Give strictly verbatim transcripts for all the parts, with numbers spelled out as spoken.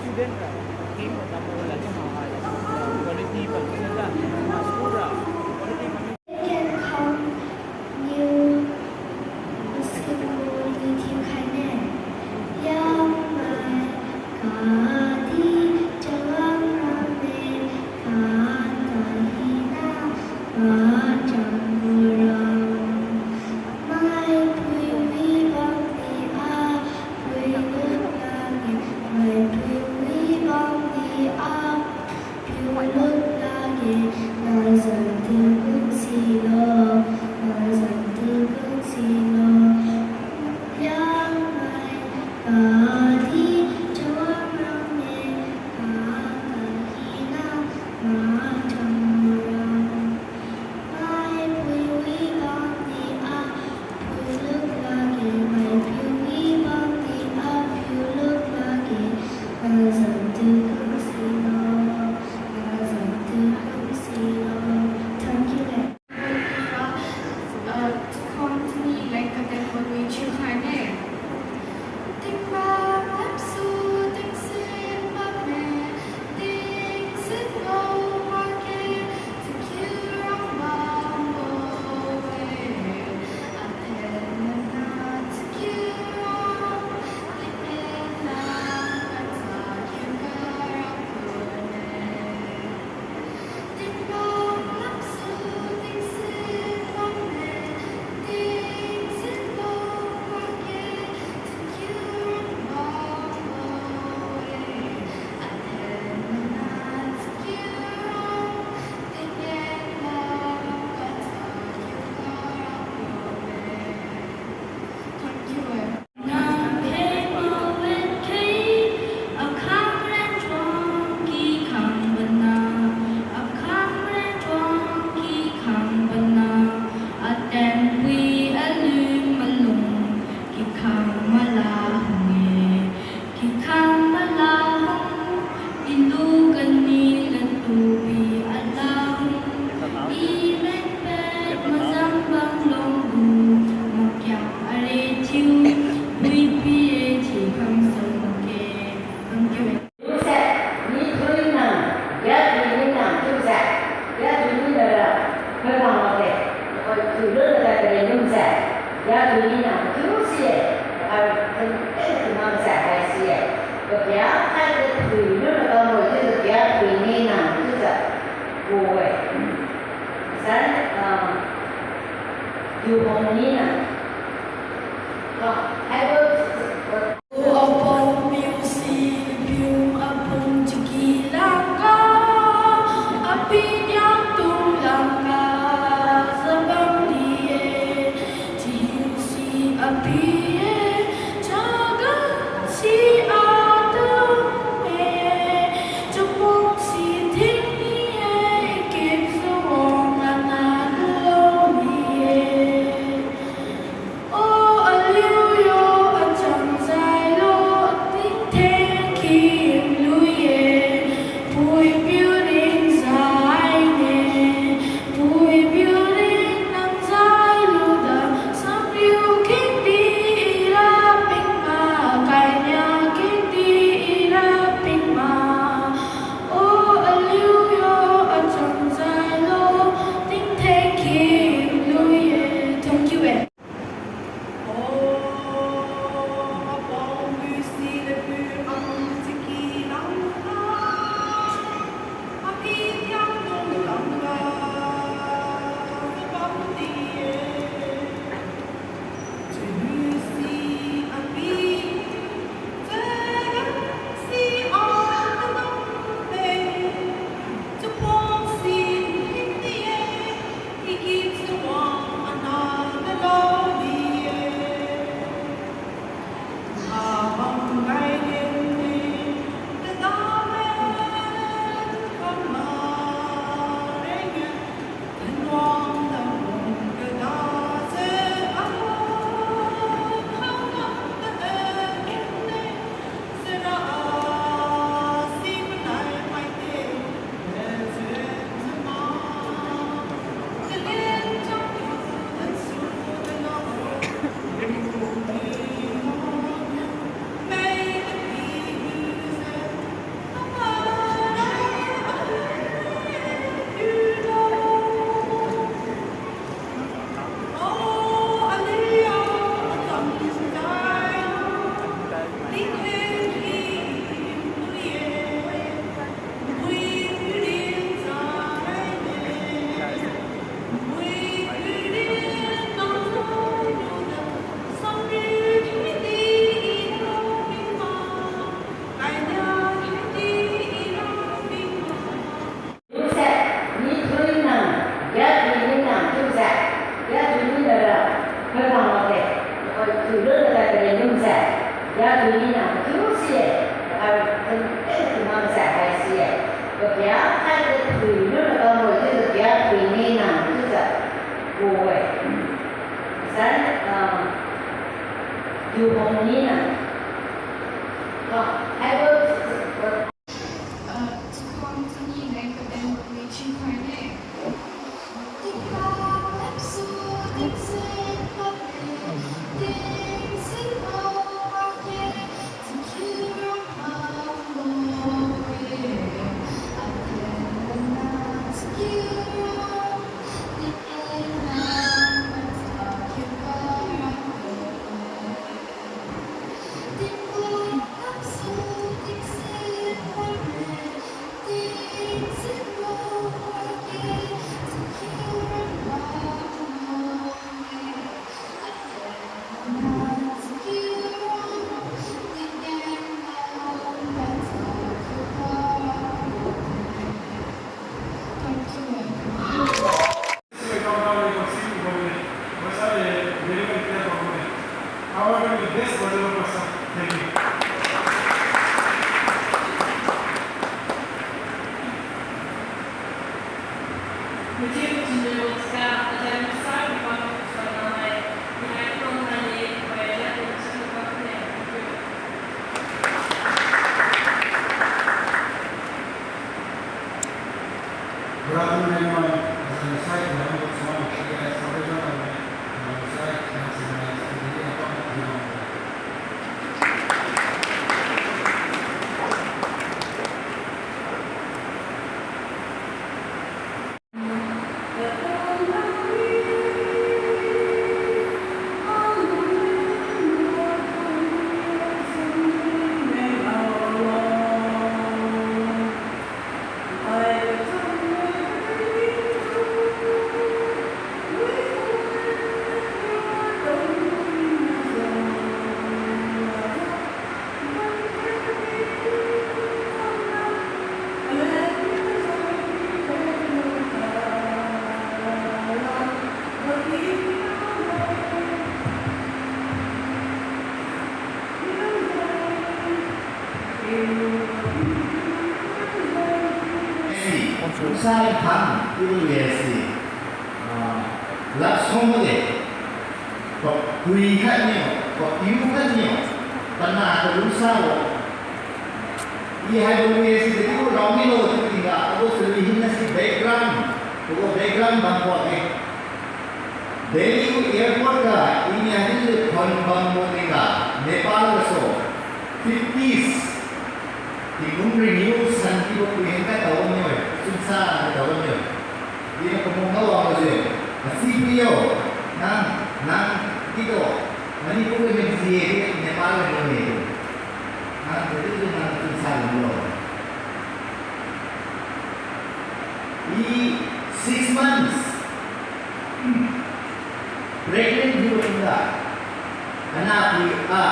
Student ra, game bam tambo ladi mahai, quality bam sina, ma school ra, quality bam. Can come new basketball ni thiu khaine. Yangmai kadi chawang ramme kata hina machang gu ram. Maipui wi bamdi a, pui luk lage, maipui wi bamdi a, piu luk lage, nazan tu kung silo, nazan tu kung silo. Yangmai kadi chawang ramme kata hina machang gu ram. Maipui wi bamdi a, piu luk lage, maipiu wi bamdi a, piu luk lage, nazan tu kung silo, nazan tu kung silo. Thank you. Uh, to come to me like a temple which you find it. Tingba lamsu tingsin bamme, tingsin bam makge, tingkiu rang bambo-e. Athen mana tingkiu rang, tingmen la kata kiu karap lune. Thank you. Nang kheng mawen kheng, akhang ren thuang kikhang bana, akhang ren thuang kikhang bana, atenpui alun malung kikhang mala hung-e, kikhang mala hung, ilu kani latupi ala hung, i menpet mazang bang lunggu, makiak are thiu, puipi-e thikhang sangke. Thank you. Chiuse, mi thui nang, ya thui ni nang chiuse, ya thui ni dara, khoi bang makge, khoi thui lu dara kare lungse, ya thui ni nang chiuse, ai, thui, thui nang se, ai si-e. Kabia khai de thui lu dara mo chiu kabia thui ni nang chiujiu, bo-e. Sai, ah, tiu hong ni nang. Ah, haibo, Apong piu si piu apong chaki langga, api niang tu langga, zabang di-e, chihiu si api-e, chaga si atu-e, chapok si thing ni-e, kip suang ana lo ni-e. Yu Hong Lina. Ah, I will Sai tham, ilu ye si. Ah, love song de. Pakui khat niu, papiu khat niu, pana ta lungsa wo. I haibo lui si de tu rao milo chiu tingga, abo chalui hinase background, abo background bam bo de. Delhi gu airport ga, India di le phone bam bo tingga, Nepal gasu, fifties, tingkum renew san kibo pui hen khat tao bam yo, chunsa khat tao bam yo. Ina kamu ngao wang jiu. Asi pui yo. Nang, nang, kido. Manipur ga nang jie di Nepal ga nang ne. Nang jadi tu nang tu sa lo. I six months. Hmm. Pregnant di wala. Kana pui a,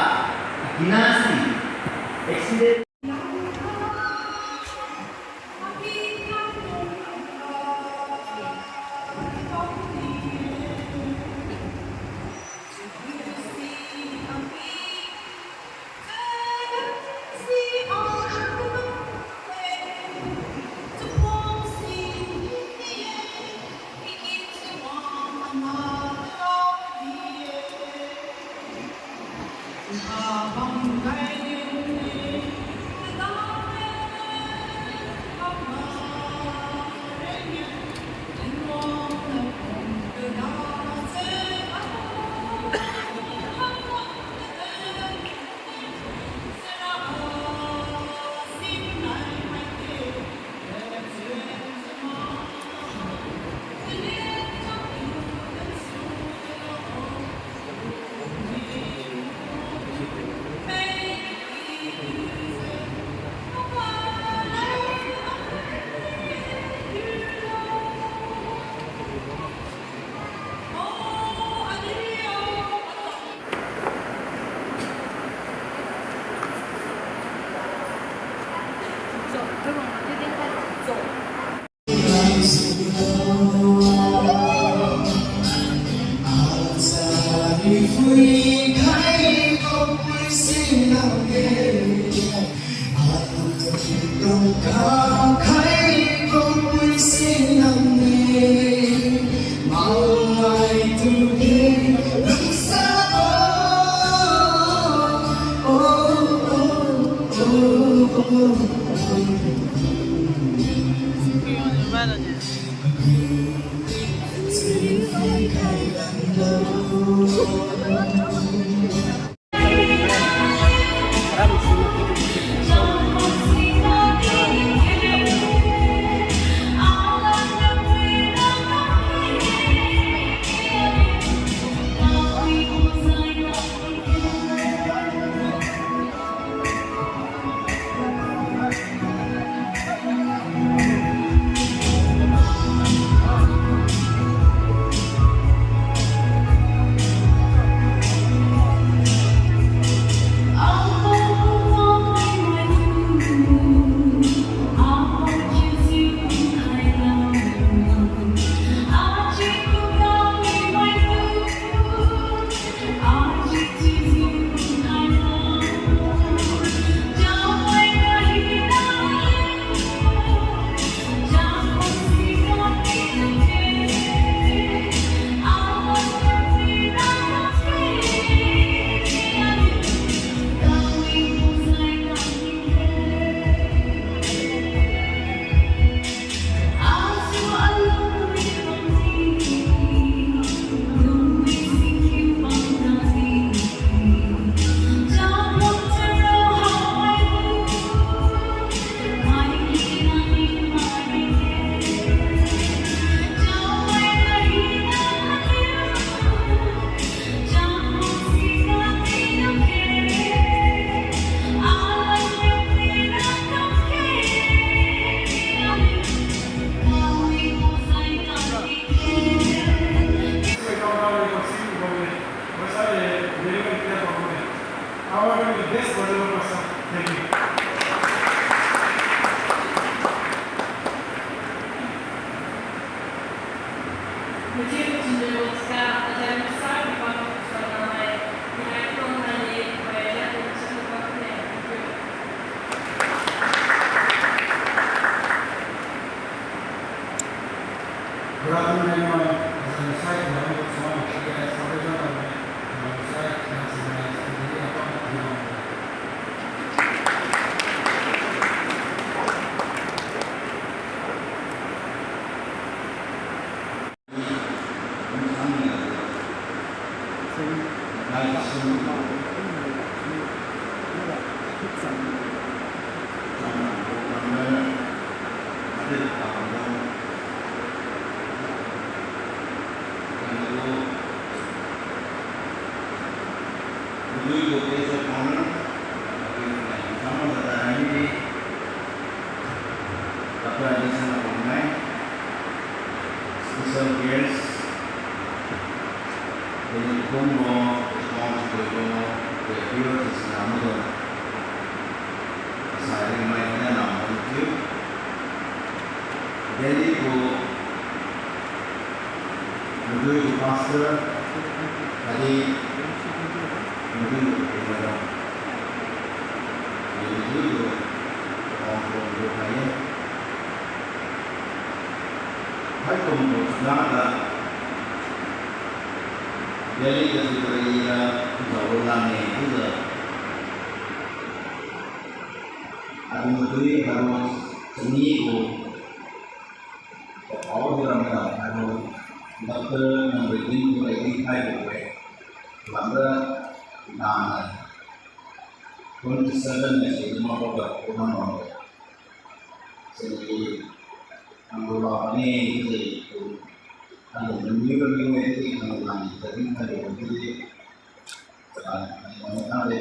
kinasi. Accident. Special guest, deni kumbo, responsible bo, the field is Ramadan. Asai ringmai kena nam bam thiu. Delhi gu, Madui gu pastor, khatdi Madui gu madam. Madui gu, ong gu gu hai ye. Haikum gu chunga ga, Delhi ga si kari ga, jao lu lan ne, chiujiu. Adu Madui haibo changee gu, pao di ram ga haibo, Doctor Nangridin gu rai di khai gu we. Lamra dan na, twenty seven na si luma ko ga, ko nam bam we. Sini, ang lu la ne, chiujiu, ang lu menu ga menu we, chiujiu, ang lu lan ne, chiujiu, ang lu lan ne, chiujiu, ang lu lan ne,